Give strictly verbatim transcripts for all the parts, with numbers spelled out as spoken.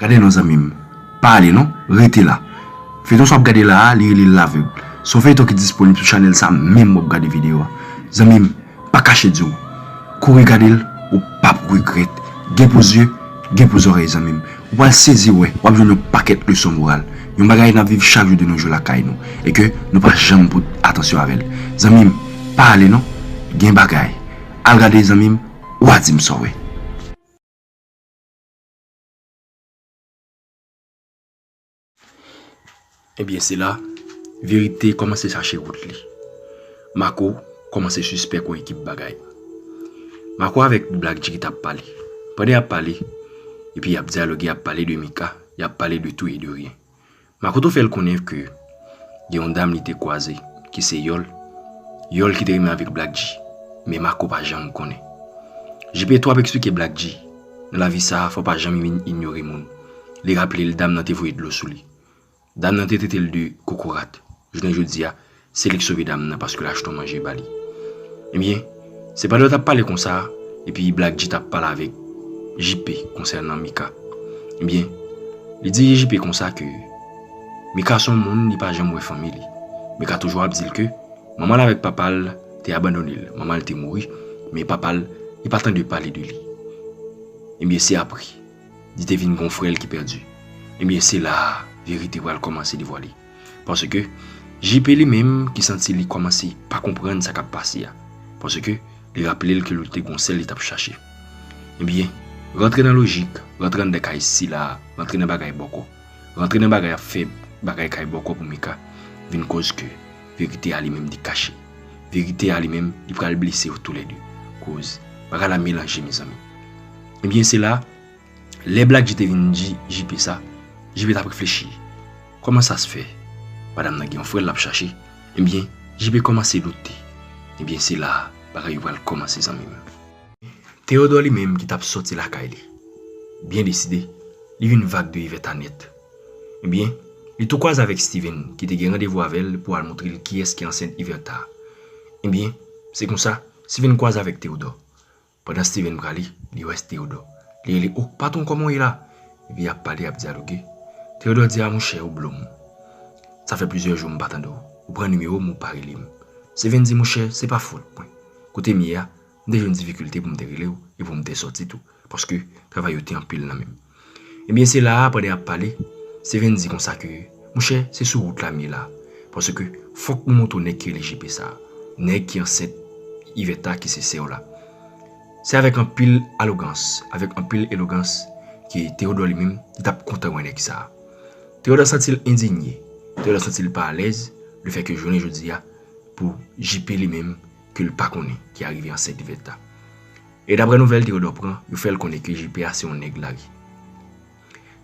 Gade non, zanmi m. Pa ale non, rete la. Feyton sa w ap gade la a, li rele L'Aveugle. Se yon feyton ki disponib sou chanèl sa menm w ap gade videyo a. Zanmi m, pa kache di w. Kouri gade l, ou p ap regrèt. Gen pou zye, gen pou zòrèy, zanmi m. Ou pral sezi wè, w ap jwenn yon pakèt leson moral. Yon bagay n ap viv chak jou de nos jours lakay nou. E ke nou pa janm pote atansyon avè l. Zanmi m, pa ale non. Gen bagay. Al gade, zanmi m, w a di m sa w wè. Ebyen, se la, verite kòmanse chache wout li. Marco kòmanse sispèk yon ekip bagay. Marco avèk Black G ki t ap pale. Pandan y ap pale, epi y ap dyaloge, y ap pale de Mika, y ap pale de tou e de ryen. Marco tou fè l konnen ke gen yon dam li te kwaze, ki se Yòl. Yòl ki te renmen avèk Black G, men Marco pa janm konnen. J P tou ap eksplike Black G, nan lavi sa a, fò w pa janm in-, inyore moun. Li raple l dam nan te voye dlo sou li. Dam nan te trete l de kokorat. Jounen jodi a, se li k sove dam nan paske l achte yon manje ba li. Ebyen, se pandan yo t ap pale konsa, epi Black G t ap pale avèk J P konsènan Mika. Ebyen, li di J P konsa ke Mika se yon moun li pa janm wè fanmi li. Mika toujou ap di l ke manman l avèk papa l te abandone l, manman l te mouri, men papa l, li pa tande pale de li. Ebyen, se apre li te vin gon frè l ki pèdi. Ebyen, se la a verite pral kòmanse devwale. Paske J P li menm ki santi li kòmanse pa konprann sa k ap pase a. Paske li raple l ke li te gon sèl li t ap chache. Ebyen, rantre nan lojik, rantre anndan kay sila a, rantre nan bagay bòkò, rantre nan bagay ap fè bagay kay bòkò pou Mika, vin koz ke verite a li menm li kache. Verite a li menm, li pral blese yo toulède. Koz bagay la melanje, mezanmi. Ebyen, se la, lè Black G te vin di J P sa, J P t ap reflechi. Kòman sa se fè? Madanm nan gen yon frè l ap chache. Ebyen, J P kòmanse doute. Ebyen, se la bagay yo pral kòmanse, zanmi m. Teyodò li menm ki t ap sòti lakay li, byen deside, li vin vag de Ivèta nèt. Ebyen, li tou kwaze avèk Steven ki te gen randevou avè l pou al montre l kiyès ki ansent Ivèta. Ebyen, se konsa, Steven kwaze avèk Teyodò. Pandan Steven prale, li wè Teyodò. Li rele, "O, patwon, kòman w ye la?" Epi y ap pale, y ap dyaloge. Teyodò di, "A, monchè, ou blòm. Sa fè plizyè jou m pa tande w. Ou pran nimewo m, ou pa rele m." Steven di, "Monchè, se pa fòt mwen. Kote m ye a, m te jwenn difikilte pou m te rele w e pou m te sòti tou, paske travay yo te anpil nan men m." Ebyen, se la a, pandan y ap pale, Steven di konsa ke, "Monchè, se sou wout la m ye la, paske fòk mwen montre w nèg ki rele J P sa a, nèg ki ansent Ivèta ki se sè w la." Se avèk anpil alogans, avèk anpil elogans ke Teyodò li menm, li t ap kontan wè nèg sa a. Teyodò santi l endinye, Teyodò santi l pa alèz, lefètke jounen jodi a, pou J P li menm, ke l pa konnen ki arive ansent Ivèta. E daprè nouvèl Teyodò pran, yo fè l konnen ke J P a se yon nèg lari.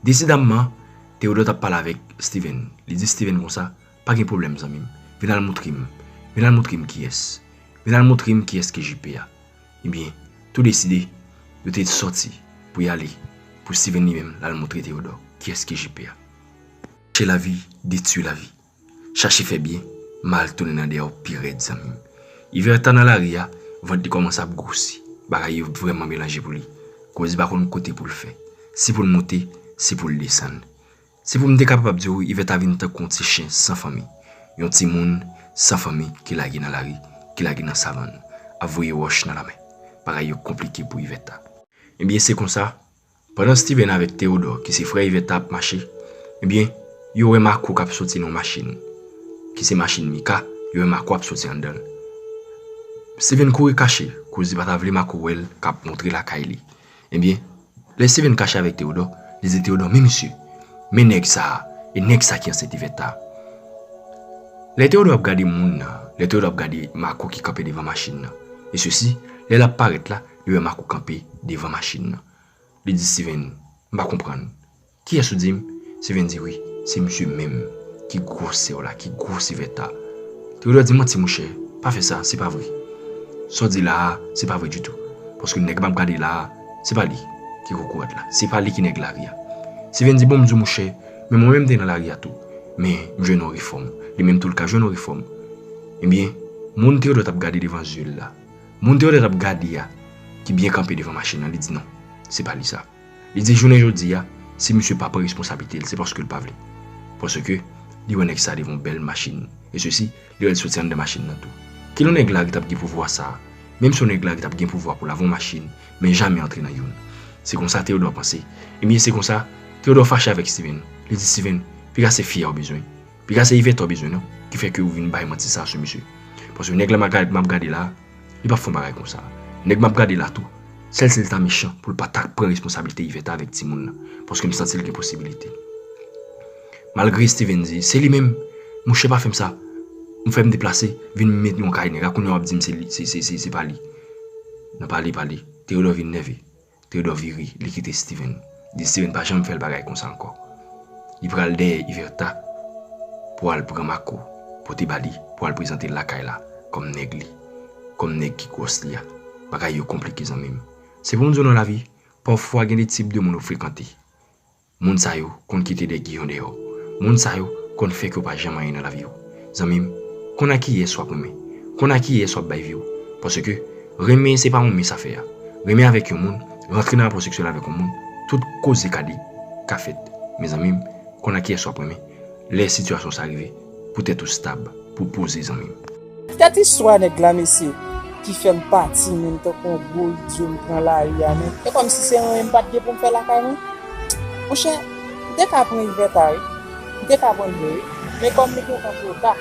Desidamman, Teyodò t ap pale avèk Steven. Li di Steven konsa, "Pa gen pwoblèm, zanmi m. Vin al montre m. Vin al montre m kiyès. Vin al montre m kiyès ki J P a." Ebyen, tou deside, yo te sòti pou y ale, pou Steven li menm, l al montre Teyodò kiyès ki J P a. Chache lavi, detwi lavi. Chache fè byen, mal tounen nan dèyè w pi rèd, zanmi m. Ivèta nan lari a, vant li kòmanse ap gwosi. Bagay yo vrèman melanje pou li. Koz li pa konn kote pou l fè. Si pou l monte, si pou l desann. Si pou m te kapab ap di w, Ivèta vin tankou yon ti chen san fanmi. Yon timoun san fanmi ki lage nan lari, ki lage nan savann, ap voye wòch nan lamè. Bagay yo konplike pou Ivèta. Ebyen, se konsa, pandan Steven avèk Teyodò, ki se frè Ivèta, ap mache, ebyen, yo wè Marco k ap soti nan yon machin, ki se machin Mika, yo wè Marco ap soti anndan l. Steven kouri kache, koz li pa ta vle Marco wè l k ap montre lakay li. Ebyen, lè Steven kache avèk Teyodò, li di Teyodò, "Men misye, men nèg sa a, e nèg sa ki ansent Ivèta." Lè Teyodò ap gade moun nan, lè Teyodò ap gade Marco ki kanpe devan machin nan, e sesi, lè l ap parèt la, li wè Marco kanpe devan machin nan. Li di Steven, "M pa konprann. Kiyès ou di m?" Steven di, "Wi, se misye menm ki gwosè w la, ki gwos Ivèta." Teyodò di, "Manti, monchè, pa fè sa, se pa vre. Sa w di la a, se pa vre ditou. Paske nèg m ap gade la a, se pa li ki kokorat la, se pa li ki nèg lari a." Steven di, "Bon, m di w, monchè, men mwen menm m te nan lari a tou. Men m jwenn yon refòm. Li menm tou l ka jwenn yon refòm." Ebyen, moun Teyodò t ap gade devan zye l la, moun Teyodò t ap gade a, ki byen kanpe devan machin nan, li di, "Non, se pa li sa." Li di, "Jounen jodi a, Si misye pa pran responsablite l, se paske l pa vle. Paske li wè nèg sa devan yon bèl machin. E sesi, li wè l soti anndan machin nan tou. Kilè nèg la t ap gen pouvwa sa a? Menm si yon nèg la t ap gen pouvwa pou l avè yon machin, men jamè antre nan youn. Se konsa Theodore panse. Ebyen, se konsa, Theodore fache avèk Steven. Li di Steven, piga se fi a w bezwen. Piga se Yvette w bezwen, non? Ki fè ke ou vin bay manti sa sou misye. Paske nèg la m ap gade, m ap gade la, li p ap fè yon bagay konsa. Nèg m ap gade la tou, sèl si l ta mechan pou l pa ta pran responsablite Yvette avèk timoun nan. Paske m santi l gen posibilite. Malgre Steven di, se li menm, monchè pa fè m sa. M fè m deplase, vin met yon kay nèg la, kounye a w ap di m se li, se, se, se, se pa li. Nan pale, pale, Theodore vin nève. Theodore vire, li kite Steven. Di Steven pa janm fè l bagay konsa ankò. Li pral dèyè Yvertha pou al pran Marco, pote ba li, pou al prezante l lakay la, kòm nèg li, kòm nèg ki gwòs li a. Bagay yo konplike, zanmi m. Se pou m di w nan lavi, pafwa gen de tip de moun ou frekante. Moun sa yo konn kite de giyon dèyè w. Moun sa yo konn fè ke w pa janm anyen nan lavi w. Zanmi m, konn a kiyès w ap renmen. Konn a kiyès w ap bay vi w. Paske renmen se pa yon mis afè a. Renmen avèk yon moun, rantre nan rapò seksyèl avèk yon moun, tout koze ka di, ka fèt. Men zanmi m, konn a kiyès w ap renmen. Lè sitiyasyon sa rive, pou tèt ou stab, pou w poze, zanmi m. Tèt istwa nèg la, mesye, ki fè m pati menm tankou yon gwo idyo m pran lari a, men. E kòmsi se anyen m pa t gen pou m fè lakay mwen. Monchè, m te ka pran Yvette a, wi. M te ka pran l vre, wi. Men kòm li gentan twò ta,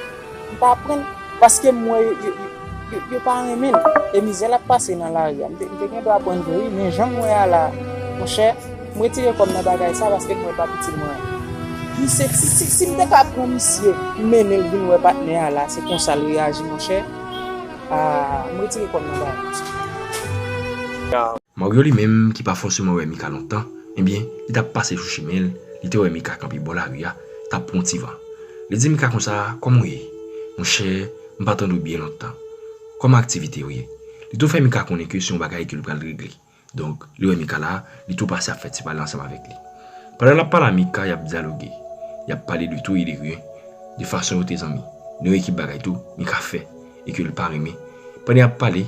m pa pran l, paske m wè yo, yo, yo, yo, yo pa renmen l. E mizè l ap pase nan lari a. M te, m te gen dwa pran l vre, wi, men jan m wè a la, monchè, m retire kò m nan bagay sa paske m wè l p ap itil mwen anyen. Misye, si, si, si m te ka pran misye, m mennen l vin wè patnè a la, se konsa l reyaji, monchè. Ah, m retire kò m nan bagay sa. Mario li menm, ki pa fòseman wè Mika lontan, ebyen, li t ap pase sou chimen l, li te wè Mika kanpe bò lari a, t ap pran ti van. Li di Mika konsa, kòman w ye? Monchè, m pa tande w byen lontan. Kòman aktivite yo ye? Li tou fè Mika konnen ke se yon bagay ke l pral regle. Donk, li wè Mika la, li tou pase ap fè ti pale ansanm avèk li. Pandan l ap pale a Mika, y ap dyaloge. Y ap pale de tout e de rien, de fason yo te zanmi, de yon ekip bagay tou, Mika fè, e ke l pa renmen. Pandan y ap pale,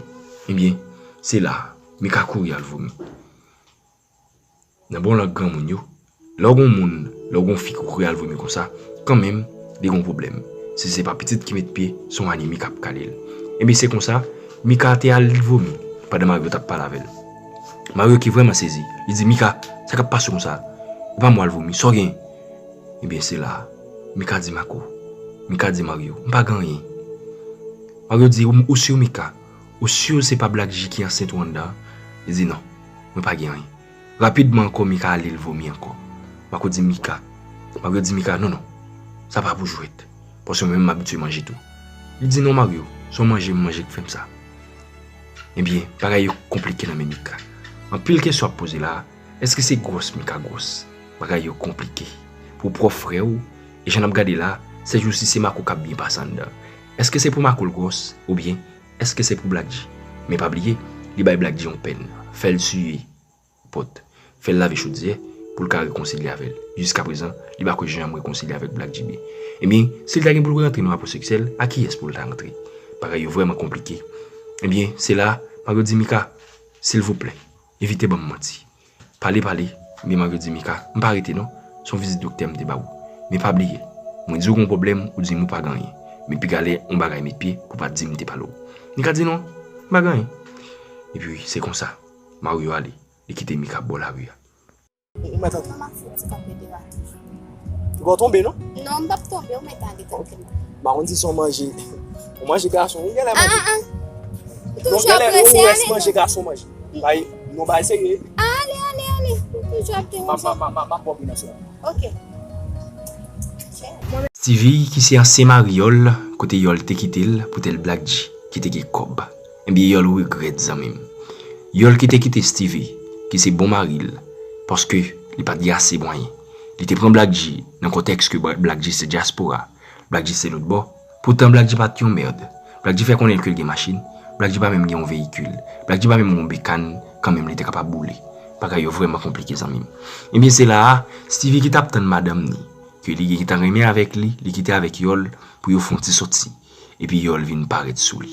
ebyen, se la, Mika kouri al vomi. Nan bon lang granmoun yo, lè w gon moun, lè w gon fi ki kouri al vomi konsa, kanmenm, li gon pwoblèm. Si se pa pitit ki met pye, se yon anemi k ap kale l. Ebyen, se konsa, Mika te al vomi pandan Mario t ap pale avè l. Mario ki vrèman sezi, li di, Mika, sa k ap pase w konsa? E pa mwen al vomi, sa w gen? Ebyen, se la, Mika di Marco, Mika di Mario, m pa gen anyen. Mario di, ou, ou si, Mika? Ou si se pa Black J ki ansent ou anndan an? Li di, non, mwen pa gen anyen. Rapidman ankò, Mika ale l vomi ankò. Marco di Mika, Mario di Mika, non, non, sa pa pou jwèt. Paske mwen menm m abitye manje tou. Li di, non, Mario, se yon manje m manje k fè m sa. Ebyen, bagay yo konplike nan men Mika. Anpil kesyon ap poze la, èske se gwòs Mika gwòs? Bagay yo konplike. Pou pwòp frè w, e jan n ap gade la, sèjousi se Marco k ap byen pase anndan. Èske se pou Marco l gwòs, oubyen èske se pou Black J? Men pa bliye, li bay Black J yon pèn, fè l siye pòt, fè l lave chodyè pou l ka rekonsilye avè l. Jiskaprezan, li pa kwè janm rekonsilye avèk Black J byen. Ebyen, si l ta gen pou l rantre nan rapò seksyèl, a kiyès pou l ta rantre? Bagay yo vrèman konplike. Ebyen, se la, Mario di Mika, silvouplè, evite ban m manti. Pale, pale, ebyen Mario di Mika, m pa rete non, se yon vizit doktè m te ba ou. Men pa bliye, mwen di w gen yon pwoblèm, ou di m ou pa gen anyen. Men piga lè yon bagay met pye pou w pa di m te pale w. Mika di non, m pa gen anyen. Epi, se konsa, Mario ale. Li kite Mika bò lari a. Ou mèt antre. Ou ba w tonbe, non? Non, m p ap tonbe, ou mèt ale trankilman. M pa konn si se yon manje. Yon manje gason, wi, genlè manje. Ah, ah, ah. Ou toujou ap prese ale, non? Manje gason manje. Bay, non, bay serye. Ale, ale, ale. Ou toujou ap deranje. M ap, m ap, m ap, m ap pran nan sa. Ok. Stevie, ki se ansyen mari Yòl, kote Yòl te kite l pou tèl Black J, ki te gen kòb. Ebyen, Yòl regrèt, zanmi m. Yòl ki te kite Stevie, ki se bon mari l, paske li pa t gen ase mwayen. Li te pran Black J nan kontèks ke Bla-, Black J se dyaspora, Black J se lòt bò. Poutan, Black J pa t yon mèd. Black J fè konnen ke l gen machin. Black J pa menm gen yon veyikil. Black J pa menm gen yon bekàn, kanmenm li te kapab boule. Bagay yo vrèman konplike, zanmi m. Ebyen, se la a, Stevie ki t ap tann madanm ni, ke li gentan renmen avèk li, li kite avèk Yòl pou yo fè yon ti sòti. Epi Yòl vin parèt sou li.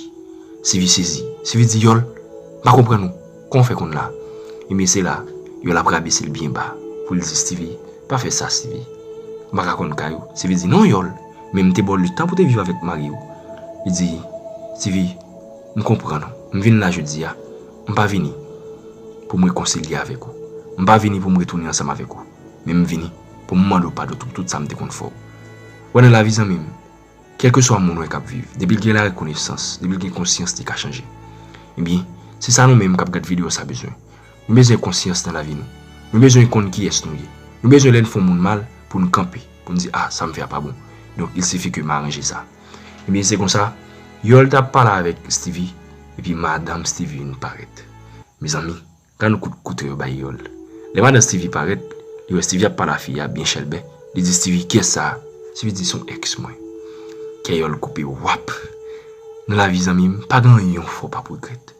Stevie sezi. Stevie di, Yòl, m pa konprann ou. Kòman w fè konn la? Ebyen, se la, Yòl ap rabese l byen ba pou l di Stevie, Pa fè sa, Steevy. M pa ka konn kay ou. Steevy di, non, Yòl. Men m te ba w letan pou te viv avèk mari w. Li di, Steevy, m konprann ou. M vin la jodi a. M pa vini pou m rekonsilye avèk ou. M pa vini pou m retounen ansanm avèk ou. Men m vini pou m mande w padon pou tout sa m te konn fè w. Wè, nan lavi, zanmi m, kèlkeswa moun ou wè k ap viv, depi l gen larekonesans, depi l gen konsyans, li ka chanje. Ebyen, se sa nou menm k ap gad videyo sa bezwen. Nou bezwen konsyans nan lavi nou. Nou bezwen konn kiyès nou ye. Nou bezwen lè n fè yon moun mal pou n kanpe, pou n di, ah, sa m fè a pa bon. Donk, il sifi ke m aranje sa. Ebyen, se konsa, Yòl t ap pale avèk Steevy, epi madanm Steevy vin parèt. Mezanmi, gad yon kout kouto yo bay Yòl. Lè madanm Steevy parèt, li wè Steevy ap pale a fi a byen chèlbè. Li di Steevy, kiyès sa a? Steevy di, se yon èks mwen. Kè Yòl koupe wap. Nan lavi, zanmi m, pa gen anyen w fè w p ap regrèt.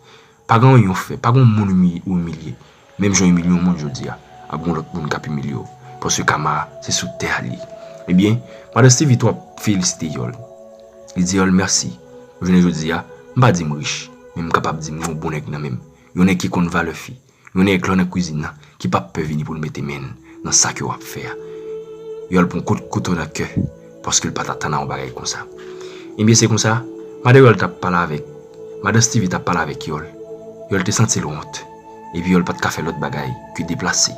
Pa gen anyen w fè, pa gen yon moun ou imilye. Menm jan w imilye yon moun jodi a, ap gen yon lòt moun k ap imilye w. Paske kama a, se sou tè a l ye. Ebyen, madanm Steevy tou ap felisite Yòl. Li di Yòl, mèsi. Jounen jodi a, m pa di m rich, men m kapab di m gen yon bon nèg nan men m. Yon nèg ki konn valè fi. Yon nèg lè w nan kwizin nan, ki p ap pè vini pou l mete men l nan sa ke w ap fè a. Yòl pran kout kouto nan kè, paske l pa t atann a yon bagay konsa. Ebyen, se konsa, madan Yòl t ap pale avèk, madan Steevy t ap pale avèk Yòl. Yòl te santi l wont, epi Yòl pa t ka fè lòt bagay ke deplase.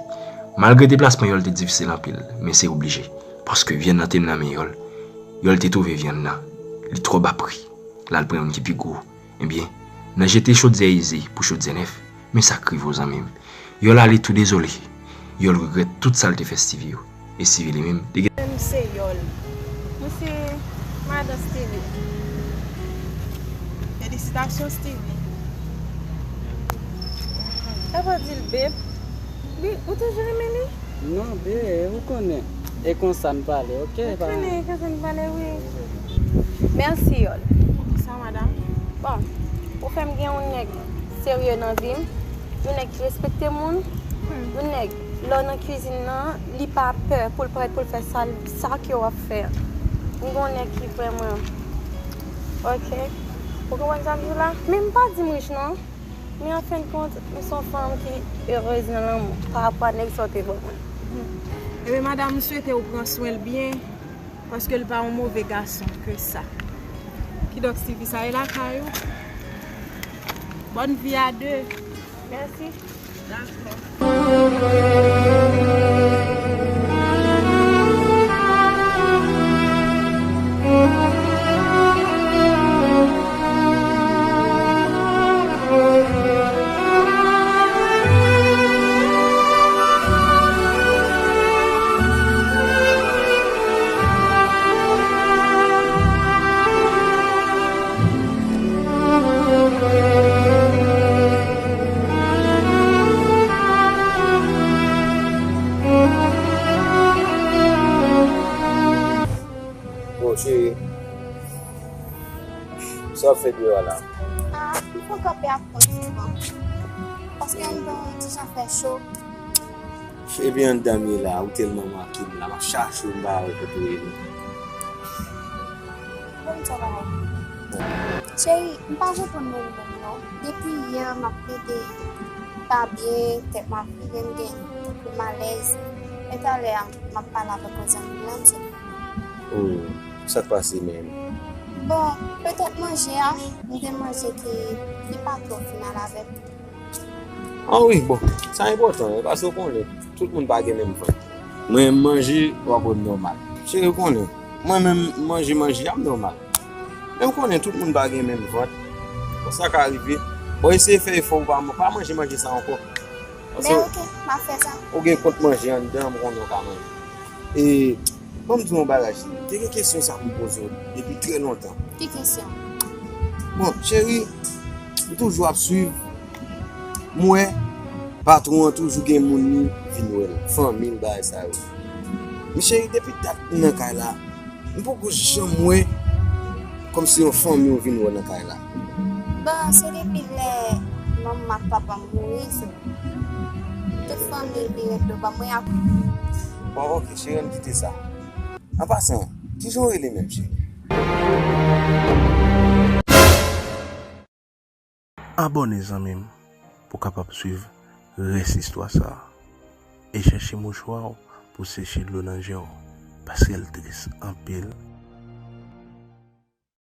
Malgre deplasman Yòl te difisil anpil, men se oblije, paske vyann nan te nan men Yòl. Yòl te twouve vyann nan, li twò ba pri. L al pran youn ki pi gwo. Ebyen, nan jete chodyè ize pou chodyè nèf, men sa k rive w, zanmi m. Yòl ale tou dezole. Yòl regrèt tout sa l te fè Steevy yo. E Steevy li menm, li gen. Mwen se Yòl. Mwen se madan Steevy. Felisitasyon, Steevy. Sa vle di l, babe? Wi, ou toujou renmen li? Non, babe, ou konnen. E konsa n pale, oke? Ou konnen, e konsa n pale, wi. Mèsi, Yòl. Poukisa, madanm? Bon, ou fè m gen yon nèg serye nan vi m, yon nèg ki respekte moun, yon nèg, lè w nan kwizin nan, li pa pè pou l parèt, pou l fè sa, sa ke w ap fè a. M gen yon nèg ki vrèman, oke? Ou konprann sa m di w la? Men m pa di m rich, non. Men an fen de kont, m se yon fanm ki erez nan lanmou pa rapò a nèg sa w te ban mwen. Ebyen, madanm, m swete w pran swen l byen, paske l pa yon move gason ke sa. Kidonk, Steevy, sa e lakay ou. Bòn vi a de. Mèsi. Dakò. Bon, cheri, sa w ap fè deyò a la? Ah, m fè kanpe ak kont sèlman. Paske anndan an ti jan fè cho. Ebyen, anndan m ye la, ou tèlman make m la, m ap chache w, m pa wè kote w ye non. Bon, sa va. Cheri, m pa reponn mwen menm non. Depi yè, m ap plede pa byen, tèt m ap vire, m gen, m alèz. Men talè a, m ap pale avèk yon zanmi m la, m sot. Oh, sa k pase menm? Bon, petèt manje a, m gen manje ki, ki pa twò fin al avè m. Ah wi, bon, sa enpòtan, wi, paske w konnen, tout moun pa gen menm vant. Mwen, m manje, w ap wè m nòmal. Cheri, w konnen, mwen menm, m manje, manje a, m nòmal. Men w konnen, tout moun pa gen menm vant. Bon, sa ka rive. Bon, eseye fè efò w pa, pa manje manje sa ankò. Paske men oke, m ap fè sa. Ou gen kont manje anndan, m konnen w ka manje. E, ban m di w yon bagay, cheri. Te gen kesyon sa pou m poze w depi trè lontan. Ki kesyon? Bon, cheri, m toujou ap swiv. M wè patwon an toujou gen moun li vin wè l, fanmi l, bagay sa yo. Men cheri, depi dat m nan kay la, m poko janm wè kòmsi yon fanmi w vin wè nan kay la. Bon, se depi lè manman m ak papa m mouri, se tout fanmi l vire do ban mwen ak. Bon, oke, cheri, ann kite sa. An pasan, kijan w rele menm, cheri? Abòne, zanmi m, pou w kapab swiv rès istwa sa a. E chèche mouchwa w pou seche dlo nan je w, paske l tris anpil.